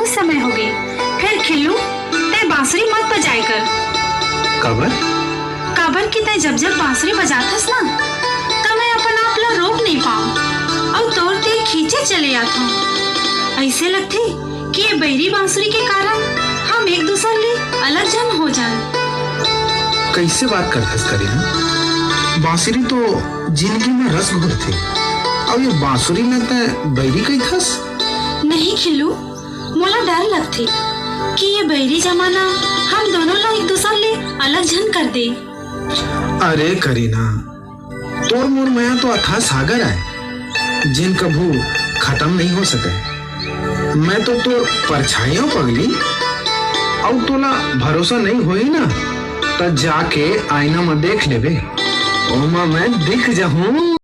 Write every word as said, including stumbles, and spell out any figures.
समय होगे। फेर खिल्लू, तैं बांसुरी मत बजाए कर। काबर? काबर कि तैं जब जब बांसुरी बजाथस ना, त मैं अपन आप ला रोक नइ पाऊं, अउ तोर तीर खींचे चले आथंव। अइसे लगथे कि ये बैरी बांसुरी के कारण हम एक दूसर ले अलग झन हो जान। कइसे बात करथस करीना? बांसुरी तो जिनगी में रस घोरथे, अउ ये बांसुरी में तैं बैरी कहिथस? नहीं खिल्लू, मोला डर लगथे कि ये बैरी जमाना हम दोनों ला एक दूसर ले अलग झन कर दे। अरे करीना, तोर मोर मया तो अथाह सागर आय, जेन कभू खतम नइ हो सकय। मैं तो तोर परछाई अंव पगली, अउ तोला भरोसा नइ होही ना, त जाके आईना म देख लेबे, ओमा मैं दिख जहूं।